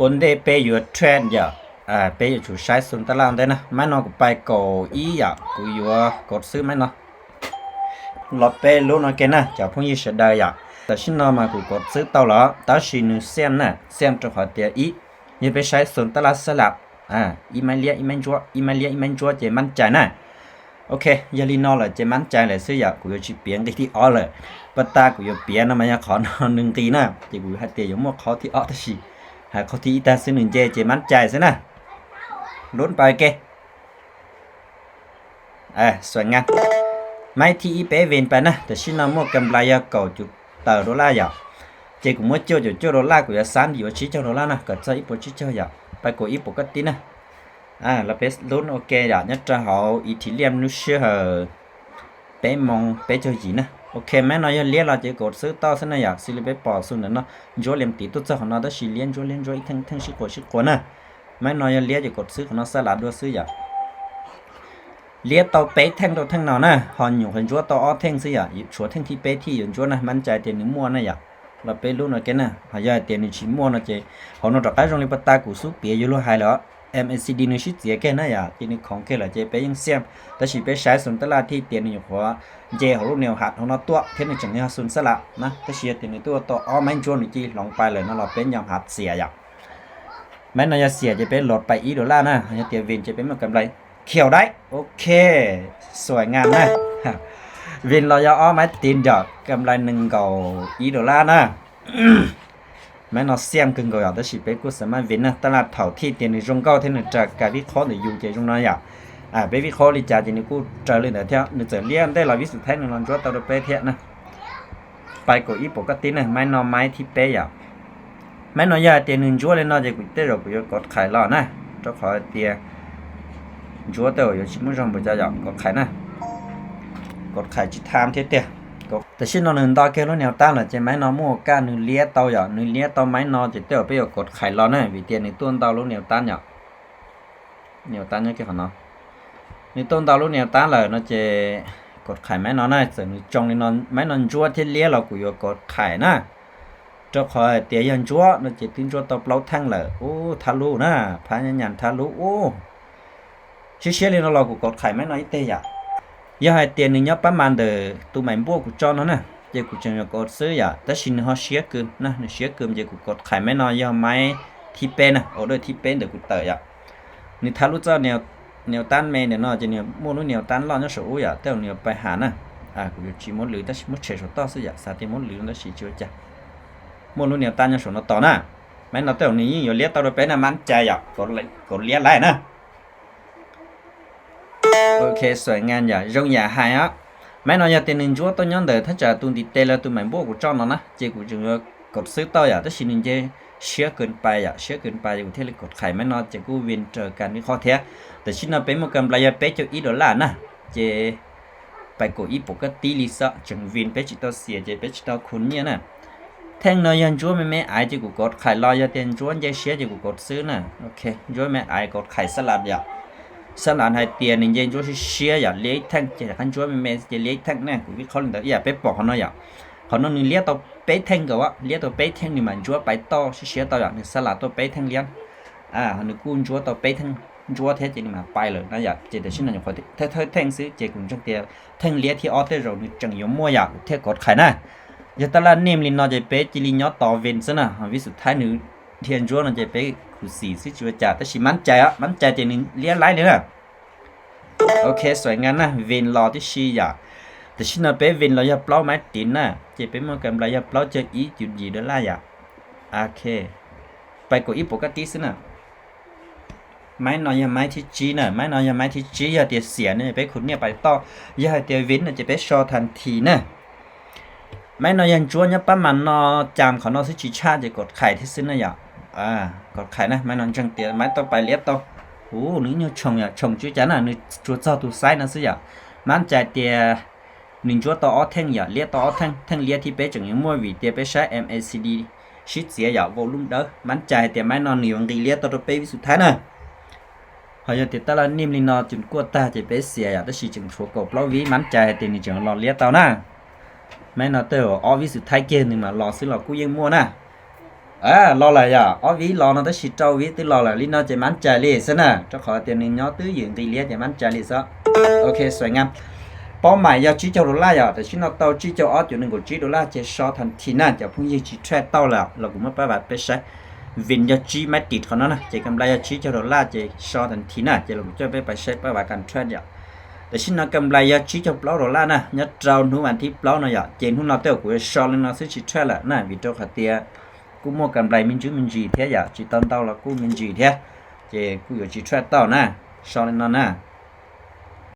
Ua ntej peb yuav trade yom, peb yuav tsum saib xu tab laj ntej na. Maiv no kuv pais kaum ib yom, kuv yuav kov xwb maiv no. Los peb lub no ke na cov phooj ywg sawv daws yom. Tam sim no mas kuv kov xwb tau los tab sis nws xiam na, xiam rau qhov tias ib, yog peb saib xu tab laj xab lam, ib maiv liab ib maiv ntsuab, ib maiv liab ib maiv ntsuab ces mab cai na. Ok, yog li no lawm ces mab cai lawm xwb yom, kuv yuav tsis piav nqi thib ob lawm. Pas tas kuv yuav piav no mas yog qhov no nws nqis na, ces kuv hais tias yuav muaj qhov thib ob tab sis hais qhov thib ib tag xwb nws nce ces mab cai xwb na. Lub pais ke. Xuam ngas. Maiv thib ib peb vin pais na, tam sim no muaj kam nplais yog kaum cuv tawm dollar yom. Ces kuv muab cuaj caum cuaj dollar, kuv yuav xab yuav tsib caug dollar na, kom txog ib puas tsib caug yom, pais kaum ib puas koj tib na. Los peb lub ok yom, nyob rau hauv Ethereum lub sij hawm peb moos peb caug yim na. Ok, maiv no yog liab los ces kaum xwb tau xwb na yom, xws li peb pom xu ntawm no, ntsuab liam tiv tuaj txog qhov no tab sis liab ntsuab liab ntsuab ib theej theej sib quas sib quas na. Maiv no yog liab ces kaum xwb qhov no xab lav dua xwb yom. Liab tau peb theej rau theej no na, ho nyuam qhuav ntsuab tau ob theej xwb yom, tshuav theej thib peb thiaj yuav ntsuab na, mab cai tias nws muaj na yom. Los peb lub no ke na, ho yog hais tias nws tsis muaj no ces hauv no rov qab zoo li pas tas kuv xub piav yuav luag hais lawm, M A C D nws sib txiav kiag na yom, ces nws khoov kiag lawm ces peb yeej xiam. Tab sis peb saib xu tab laj thiaj tias nws nyuam qhuav nce hauv lub niam hav hauv no tuaj thiab nws tseem yog xu xab lam na, tab sis yog tias nws tuaj tau ob maiv ntsuab nws cia li hloov pais lawm no los peb nyom hav xiam yom. Maiv no yog xiam ces peb los pais ib dollar na, yog tias vin ces peb muaj kam nplais khiaus daib. Ok, xuam ngas na. Vin los yog ob maiv tiv nram kam nplais nees nkaum ib dollar na. Maiv no xiam kawg nkaus yom, tab sis peb kuj xav maj vin na, tab laj thaum thiaj tias nws zoo nkauj thiab nws raws kam vib qhob ntawm yus ces zoo no yom. Peb vib qhob li cas ces nws kuj raws li ntawd thiab, nws txawm liab ntej los vib xu thaib nws los ntsuab tau rau peb thiab na. Pais kaum ib puas koj tib na, maiv no maiv thib peb yom. Maiv no yog hais tias nws ntsuab li no ces kuv tej zaum kuv yuav kov qhais los na, rau qhov tias ntsuab tej zaum yuav tsis muaj zog npaum cas yom, kov qhais na. Kov qhais tsis tham thiab tiag. Tam sim no nws nto kiag lub niam tab lawm ces maiv no muaj kaj nws liab tau yom, nws liab tau maiv no ces tej zaum peb yuav kov qhais los na, vim tias nws tuaj ntau lub niam tab yom. Niam tab nyob kiag qhov no. Nws tuaj ntau lub niam tab lawm no ces kov qhais maiv no na, txawm nws tsoo li no, maiv no ntsuab thiab liab los kuv yuav kov qhais na. Rau qhov hais tias yog ntsuab no ces twb ntsuab tau plaub theej lawm ub, thab lub na, phab nyab nyas thab lub ub. Siab siab li no los kuv kov qhais maiv no ib teg yom. Yog hais tias nws nyob pab mas ntawm tus maim npuaj kuv tso no na, ces kuv tseem yuav kov xwb yom, tab sis nws ho siab kawg na, nws siab kawg ces kuv kov qhais maiv no yog maiv thib peb na, order thib peb ntawm kuv tawm yom. Nws thab lub txoj niam tab me ntawm no ces nws muaj lub niam tab loj nyob saum ub yom, tej zaum nws yuav pais ham na. Kuv yuav tsis muab lwv tab sis muab tshem saum toj xwb yom, xav tias muab lwv tab sis tsis ua cas. Muaj lub niam tab nyob saum no tos na. Maiv no tej zaum nws yeej yuav liab tau rau peb na, mab cai yom, kov liab laij na. Ok, xuam ngas yom, zoo yam hais os. Maiv no yog tias nws ntsuab tau nyob ntawm thaj tsam tus ntiv tes los tus maim npuaj kuv tso no na, ces kuv tseem yuav kov xwb tau yom, tab sis nws nce siab kawg pais yom, siab kawg pais ces kuv thiaj li kov qhais maiv no ces kuj vin raws kam vib qhob thiab. Tam sim no peb muaj kam nplais yog peb caug ib dollar na, ces pais kaum ib puas koj tib li xwb, tseem vin peb tsis tau xiam ces peb tsis tau khu nyiaj na. Theej no yog ntsuab me me aiv ces kuv kov qhais los, yog tias ntsuab nce siab ces kuv kov xwb na. Ok, ntsuab me aiv kov qhais xab las yom. Xab las hais tias nws nce ntsuab siab siab yom, liab ib theej ces rov qab ntsuab me me ces liab ib theej na, kuv vib qhob li ntawd ib yam peb pom qhov no yom. Qhov no nws liab tau peb theej nkaus, liab tau peb theej nws mam ntsuab pais toj siab siab tau yom, nws xab las tuaj peb theej liab. Nws kuj ntsuab tau peb theej ntsuab thiab ces nws mam pais lawm na yom, ces tam sim no nyuam qhuav thawj thawj theej xwb ces kuv ntseeg tias theej liab thib ob tej zaum nws tseem yuav muaj yom, kuv thiaj kov qhais na. Yog tab laj nim li no ces peb cia li nyob tos vin xwb na, vib xu thaib nws dhia ntsuab no ces peb khuv xim xwb tsis ua cas, tab sis mab cai, mab cai ces nws liab laij li na. Ok, xuam ngas na, vin los tib si yom. Tam sim no peb vin los yog plaub maiv tiv na, ces peb muaj kam nplais yog plaub caug ib cum yim dollar yom. Ok, pais kaum ib puas koj tib xwb na. Maiv no yog maiv thib tsib na, maiv no yog maiv thib tsib, yog tias xiam no peb khu nyiaj pais toj, yog hais tias vin no ces peb so than thi na. Maiv no yog ntsuab nyob pab mas no, cas qhov no xwb tsis tshaj ces kov qhais thiab xwb na yom. Kov qhais na, maiv no ntseeg tias maiv tau pais liab tau. Ub, nws ib nyuag tshoom yom, tshoom tsis ua cas na, nws tsuas txog tus xaiv no xwb yom. Mab cai tias nws ntsuab tau ob theej yom, liab tau ob theej, theej liab thib peb tseem yuav muaj vim tias peb saib M A C D sib txiav yom, vau lub dawb. Mab cai hais tias maiv no nws yuav nqis liab tau rau peb vib xu thaib na. Ho yog tias tab laj nim li no ces kuaj tag ces peb xiam yom, tab sis tseem tshuav kaum plaub vib, mab cai hais tias nws tseem los liab tau na. Maiv no tej zaum ob vib xu thaib kiag nws mam los xwb los kuj yeej muaj na. Los lawm yom, ob vib los no tab sis rau vib twb los lawm li no ces mab cais li xwb na, rau qhov tias nws nyob twb ywm nqis liab ces mab cais li xwb. Ok, xuaim nga. Paub mais yog tsib caug dollar yom, tam sim no tau tsib caug ob cuv nees nkaum tsib dollar ces so thas thi na, cov phooj ywg tsis trade tau lawm los kuv muab pab vam peb saib. Vim yog tsib mab tis qhov no na ces kam nplai yog tsib caug dollar ces so thas thi na, ces los kuv coj peb pab saib pab vam kam trade yom. Tam sim no kam nplai yog tsib caug plaub dollar na, nyob rau hnub vas thib plaub no yom, ces hnub no tej zaum kuv yuav so li no xwb tsis trade lawm na, vim rau qhov tias kuj muaj kam nplai me ntsis me ntsis thiab yom, tsis tau ntau los kuj me ntsis thiab, ces kuj yuav tsis trade tau na, so li no na.